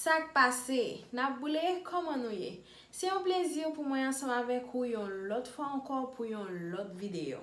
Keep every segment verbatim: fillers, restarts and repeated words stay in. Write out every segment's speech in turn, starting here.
Sa k pase? N ap boule? Kòman nou ye? Se yon plezi pou mwen ansanm avèk ou yon lòt fwa ankò pou yon lòt videyo.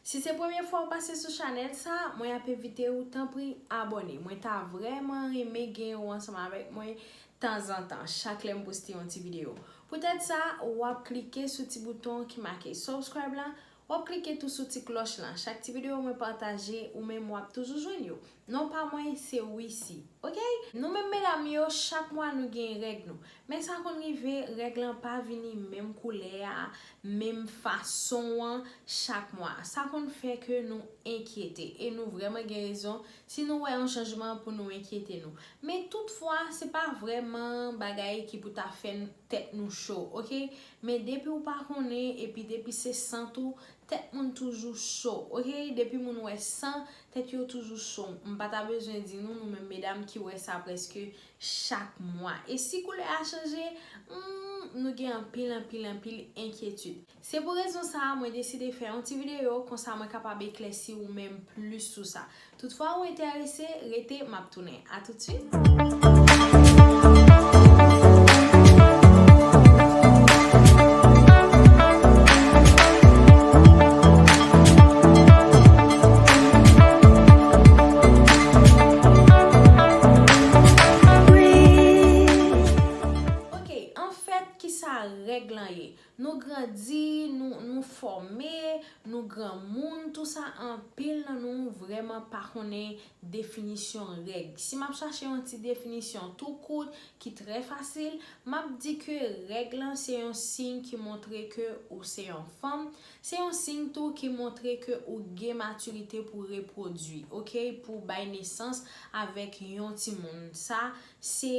Si se premye fwa w pase sou chanèl sa, mwen ap envite w, tanpri, abòne. Mwen ta vrèman renmen gen ou ansanm avèk mwen tanzantan, chak lè m poste yon ti videyo. Poutèt sa, w ap klike sou ti bouton ki make subscribe la, w ap klike tou sou ti klòch lan. Chak ti videyo mwen pataje, ou menm w ap toujou jwenn yo. Non pa mwen, se Wissy. Oke? Nou menm medam yo, chak mwa nou gen règ nou. Men sa konn rive, règ lan pa vini menm koulè a, menm fason an chak mwa. Sa konn fè ke nou enkyete. E nou vrèman gen rezon si nou wè yon chanjman pou nou enkyete nou. Men toutfwa, se pa vrèman bagay ki pou ta fè n- tèt nou cho, oke? Men depi w pa konnen, epi depi se sant ou, tèt moun toujou cho, oke? Depi moun wè san, tèt yo toujou cho. M pa ta bezwen di nou, nou menm medam ki wè sa prèske chak mwa. E si koulè a chanje, hmm, nou gen anpil, anpil, anpil enkyetid. Se pou rezon sa a, mwen deside fè yon ti videyo, konsa mwen kapab eklèsi ou menm plis sou sa. Toutfwa ou enterese, rete, m ap tounen. A toutswit! Ok, anfèt, kisa règ lan ye? Nou grandi, nou, nou fòme, nou granmoun, tou sa, anpil nan nou vrèman pa konnen definisyon règ. Si m ap chache yon ti definisyon tou kout, ki trè fasil, m ap di ke règ lan se yon siy ki montre ke ou se yon fanm, se yon siy tou ki montre ke ou gen matirite pou repwodui, oke, pou bay nesans avèk yon timoun. Sa, se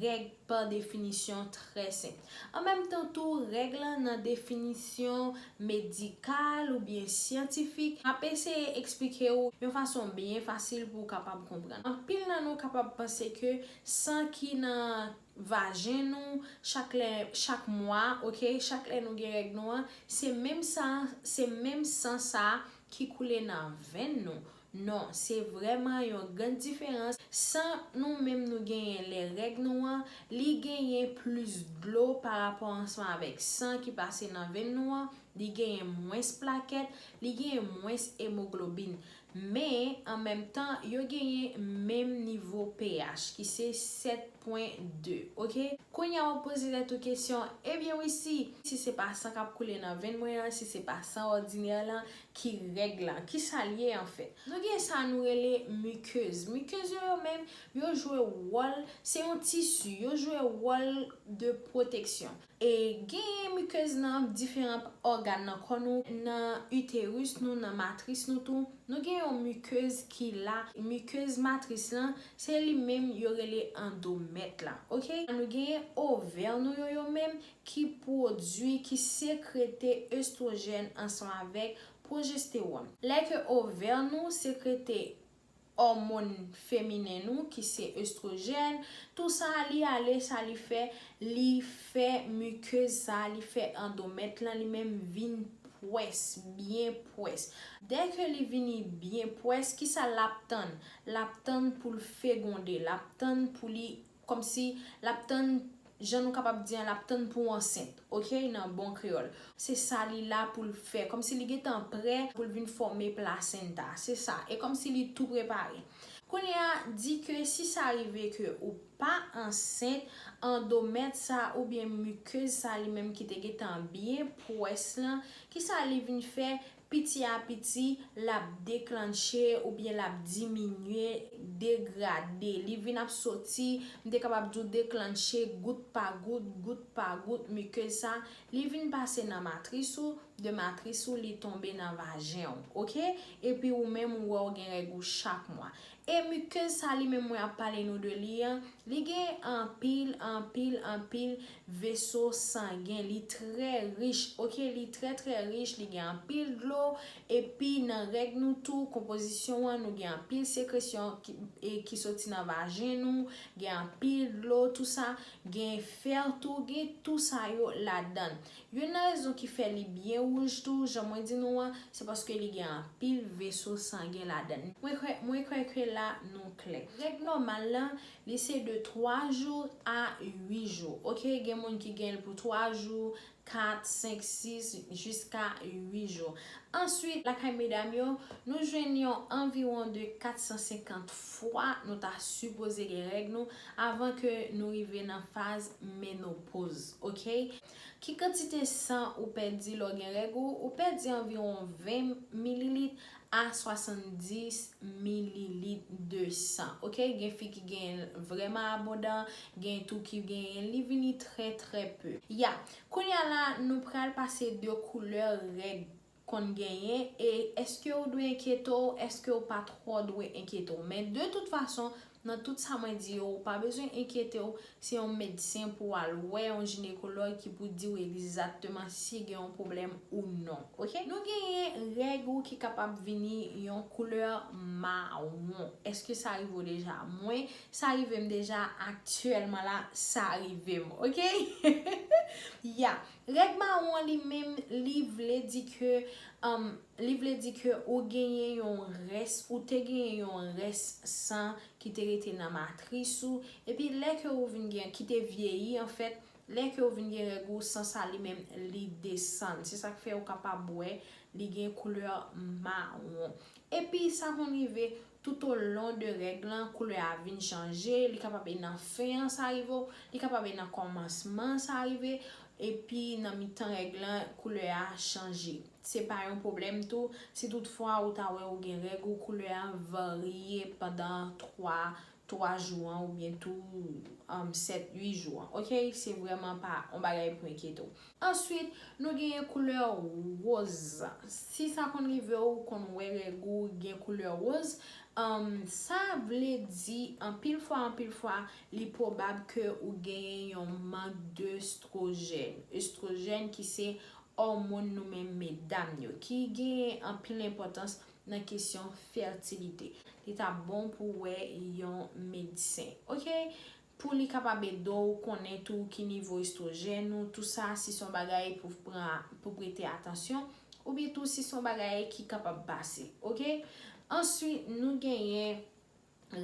règ pa definisyon trè senp. An menm tan tou, règ lan nan definisyon medikal oubyen syantifik, m ap eseye eksplike w yon fason byen fasil pou w kapab konprann. Anpil nan nou kapab panse ke san ki nan vajen nou chak lè, chak mwa, oke, chak lè nou gen règ nou an, se menm sa, se menm san sa ki koule nan venn nou. Non, se vrèman yon grann diferans. San nou menm nou genyen lè règ nou an, li genyen plis dlo pa rapò ansanm avèk san ki pase nan venn nou an, li genyen mwens plakèt, li genyen mwens emoglobin. Men, an menm tan, yo genyen menm nivo pH, ki se sèt pwen de, oke? Kounye a w ap poze tèt ou kesyon, ebyen Wissy, si se pa san k ap koule nan venn mwen an, si se pa san òdinè lan, ki règ lan, kisa l ye anfèt? Nou gen sa nou rele mikez. Mikez yo, yo menm, yo jwe wòl, se yon tisi, yo jwe wòl de pwoteksyon. E gen mikez nan diferan ògàn nan kò nou, nan iteris nou, nan matris nou tou. Nou gen yon mikez ki la, mikez matris lan, se li menm yo rele andomèt la, oke? Nou gen ovè nou yo, yo menm ki pwodui, ki sekrete estwojèn ansanm avèk pwojestewòn. Lè ke ovè nou sekrete òmòn feminen nou, ki se estwojèn, tou sa li ale, sa li fè, li fè mikez sa, li fè andomèt lan, li menm vin pwès, byen pwès. Dèke li vini byen pwès, kisa l ap tann? L ap tann pou l fegonde, l ap tann pou li, kòmsi l ap tann, jan nou kapab di an, l ap tann pou ansent, oke, nan bon kreyòl. Se sa li la pou l fè, kòmsi li gentan prè pou l vin fòme plasenta, se sa, e kòmsi li tou prepare. Kounye a, di ke si sa rive ke ou pa ansent, andomèt sa oubyen mikez sa li menm ki te gentan byen pwès lan, kisa li vin fè? Piti a piti, l ap deklanche oubyen l ap diminye, degrade. Li vin ap soti, m te kapab di w deklanche gout pa gout, gout pa gout, mikez sa, li vin pase nan matris ou, de matris ou, li tonbe nan vajen w, oke? Epi ou menm, ou wè w gen règ ou chak mwa. E mikez sa li menm mwen ap pale nou de li an, li gen anpil, anpil, anpil veso sangen. Li trè rich, oke? Li trè, trè rich, li gen anpil dlo. Epi nan règ nou tou, konpozisyon an, nou gen anpil sekresyon ki, e ki soti nan vajen nou, gen anpil dlo, tou sa, gen fè tou, gen tou sa yo ladan l. Youn nan rezon ki fè li byen wouj tou, jan mwen di nou an, se paske li gen anpil veso sangen ladan l. Mwen kwè, mwen kwè ke l la nou klè. Règ nòmal lan, li se de twa jou a uit jou. Ok, gen moun ki gen l pou twa jou, kat, senk, sis, jiska uit jou. Answit, lakay medam yo, nou jwenn yon anviwon de kat san senkant fwa nou ta sipoze gen règ nou avan ke nou rive nan faz menopoz, ok? Ki kantite san ou pèdi lè w gen règ ou? Ou pèdi anviwon ven mililit a swasanndis mililit de san. Ok, gen fi ki gen vrèman abondan, gen tou ki gen li vini trè, trè pe. Ya, kounye a la, nou pral pase de koulè règ konn genyen, e èske ou dwe enkyete w? Èske ou pa twò dwe enkyete w? Men de tout fason, nan tout sa mwen di yo, ou pa bezwen enkyete w, se yon medsen pou w al wè, yon jinekològ ki pou di w egzakteman si gen yon pwoblèm ou non. Ok? Nou genyen règ ou ki kapab vini yon koulè mawon. Èske sa rive w deja? Mwen, sa rive m deja aktyèlman la, sa rive m. Ok? Ya. Règ mawon an li menm, li vle di ke, um, li vle di ke ou genyen yon rès, ou te genyen yon rès san ki te rete nan matris ou, epi lè ke ou vin gen, ki te vyeyi, anfèt, lè ke ou vin gen règ ou, san sa li menm, li desann. Se sa k fè ou kapab wè, li gen koulè mawon. Epi sa konn rive toutolon de règ lan, koulè a vin chanje, li kapab e nan fen an sa rive w, li kapab e nan kòmansman an sa rive, epi nan mitan règ lan, koulè a chanje. Se pa yon pwoblèm tou, si toutfwa ou ta wè ou gen règ ou, koulè a varye pandan twa, twa jou an oubyen tou, um, sèt, uit jou an. Ok? Se vrèman pa yon bagay pou enkyete w. Answit, nou genyen koulè woz. Si sa konn rive w, ou konn wè règ ou gen koulè woz, um, sa vle di, anpil fwa, anpil fwa, li pwobab ke ou genyen yon mank de estwojèn. Estwojèn ki se òmòn nou menm medam yo, ki genyen anpil enpòtans nan kesyon fètilite. Li ta bon pou wè yon medsen. Ok? Pou li kapab ede w konnen tou ki nivo estwojèn ou, tou sa, si se yon bagay pou pran, pou prete atansyon, oubyen tou si se yon bagay ki kapab pase. Ok? Answit, nou genyen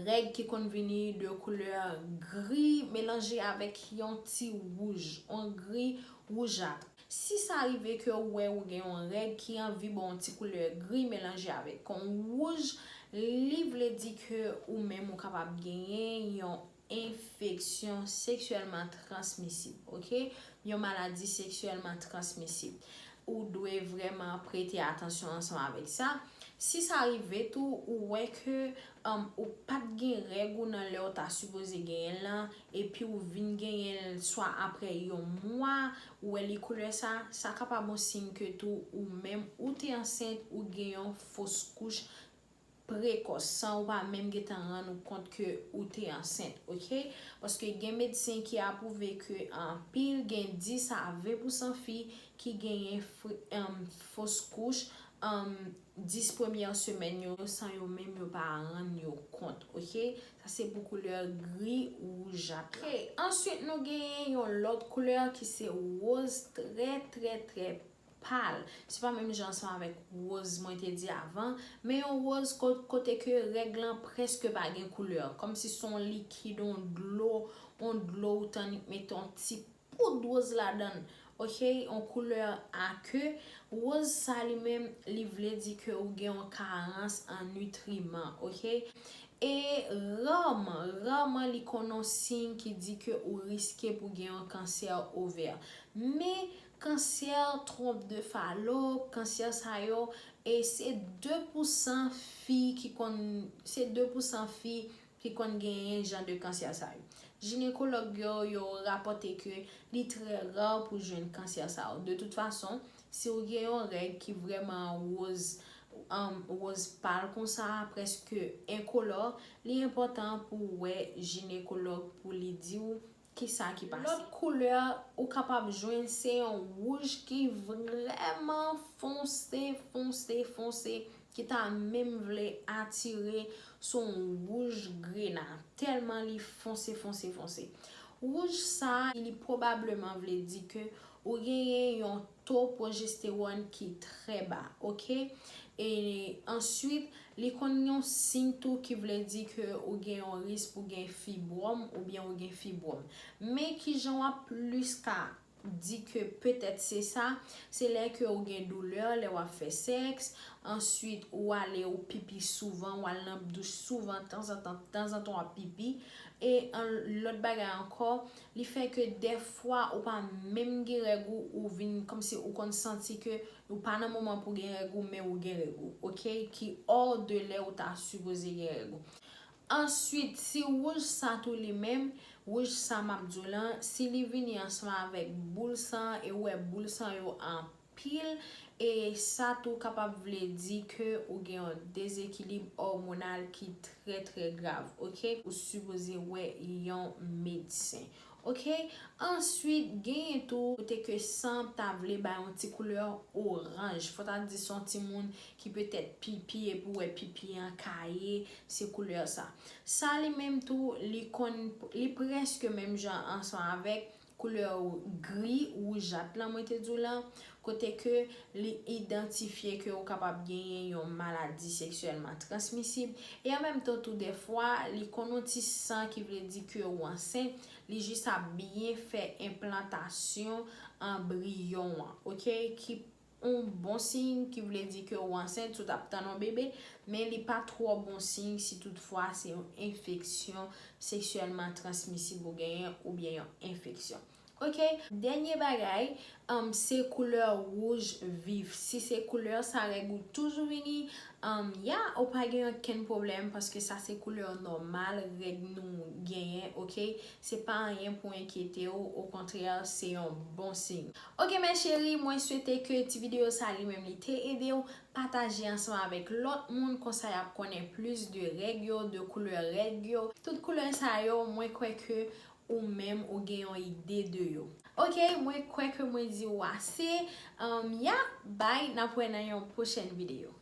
règ ki konn vini de koulè gri melanje avèk yon ti wouj, yon gri woujat. Si sa rive ke ou wè ou gen yon règ ki anvi ba w yon ti koulè gri melanje avèk yon wouj, li vle di ke ou menm ou kapab genyen yon enfeksyon seksyèlman transmisib, ok? Yon maladi seksyèlman transmisib. Ou dwe vrèman prete atansyon ansanm avèk sa. Si sa rive tou, ou wè ke, um, ou pa t gen règ ou nan lè ou ta sipoze genyen l lan, epi ou vin genyen l swa apre yon mwa, ou wè li koulè sa, sa kapab yon siy ke tou ou menm ou te ansent, ou gen yon fos kouch prekòs, san ou pa menm gentan rann ou kont ke ou te ansent, ok? Paske gen medsen ki apwouve ke anpil, gen dis a ven pousan fi ki genyen fri-, em, fos kouch, em, dis premyè semèn yo, san yo menm yo pa rann yo kont, ok? Sa se pou koulè gri woujat la. Ok, answit nou genyen yon lòt koulè ki se woz trè, trè, trè pal. Se pa menm jan ansanm avèk woz mwen te di avan, men yon woz ko-, kote ke règ lan prèske pa gen koulè. Kòmsi se yon likid, yon dlo, yon dlo ou tannik mete yon ti poud woz ladan l. Ok, yon koulè ake. Woz sa li menm, li vle di ke ou gen yon karans an nitriman, ok? E raman, raman li konn yon siy ki di ke ou riske pou gen yon kansè ovè. Men kansè twonp de Falop, kansè sa yo, e se de pousan fi ki konn, se de pousan fi ki konn genyen jan de kansè sa yo. Jinekològ yo, yo rapòte ke li trè ra pou jwenn kansè sa yo. De tout fason, si w gen yon règ ki vrèman woz, um, woz pal konsa, prèske enkolò, li enpòtan pou w wè jinekològ pou li di w kisa ki pase. Lòt koulè ou kapab jwenn se yon wouj ki vrèman fonse, fonse, fonse, ki ta menm vle atire, se yon wouj grena, tèlman li fonse, fonse, fonse. Wouj sa, li pwobableman vle di ke ou genyen yon to pwojestewòn ki trè ba, ok? E answit, li konn yon siy tou ki vle di ke ou gen yon risk pou gen fibwòm oubyen ou gen fibwòm. Men kijan w ap plis ka di ke petèt se sa, se lè ke ou gen doulè lè w ap fè sèks, answit ou ale ou pipi souvan, w al nan douch souvan, tanzantan, tanzantan w ap pipi. E an, lòt bagay ankò, li fè ke dèfwa ou pa menm gen règ ou, ou vin kòmsi ou konn santi ke ou pa nan moman pou gen règ ou, men ou gen règ ou, oke? Ki hors de lè ou ta sipoze gen règ ou. Answit, si wouj sa tou li menm, wouj sa m ap di w lan, si li vini ansanm avèk boul san e ou wè boul san yo anpil, e sa tou kapab vle di ke ou gen yon dezekilib òmonal ki trè, trè grav, oke? Ou sipoze wè yon medsen, oke? Answit, genyen tou kote ke san ta vle bay yon ti koulè oranj. Fò ta di se yon timoun ki petèt pipi epi ou wè pipi an kaye, se koulè sa. Sa li menm tou, li konn, li prèske menm jan ansanm avèk koulè gri woujat lan, mwen te di w lan, kote ke li idantifye ke ou kapab genyen yon maladi seksyèlman transmisib. E an menm tan tou, dèfwa, li konn yon ti san ki vle di ke ou ansent, li jis ap byen fè enplantasyon anbriyon an, oke? Ki yon bon siy ki vle di ke ou ansent, ou t ap tann yon bebe, men li pa twò bon siy si toutfwa se yon enfeksyon seksyèlman transmisib ou genyen oubyen yon enfeksyon. Oke, dènye bagay, um, se koulè wouj vif. Si se koulè sa règ ou toujou vini, um, ya, ou pa gen okenn pwoblèm paske sa se koulè nòmal règ nou genyen, oke? Se pa anyen pou enkyete w, okontrè, se yon bon siy. Oke, mes chéries, mwen swete ke ti videyo sa li menm li te ede w. Pataje ansanm avèk lòt moun, konsa y ap konnen plis de règ yo, de koulè règ yo. Tout koulè sa yo, mwen kwè ke ou menm ou gen yon ide de yo. Oke, mwen kwè ke mwen di w ase. Um, ya, bye, n ap wè nan yon pwochèn videyo.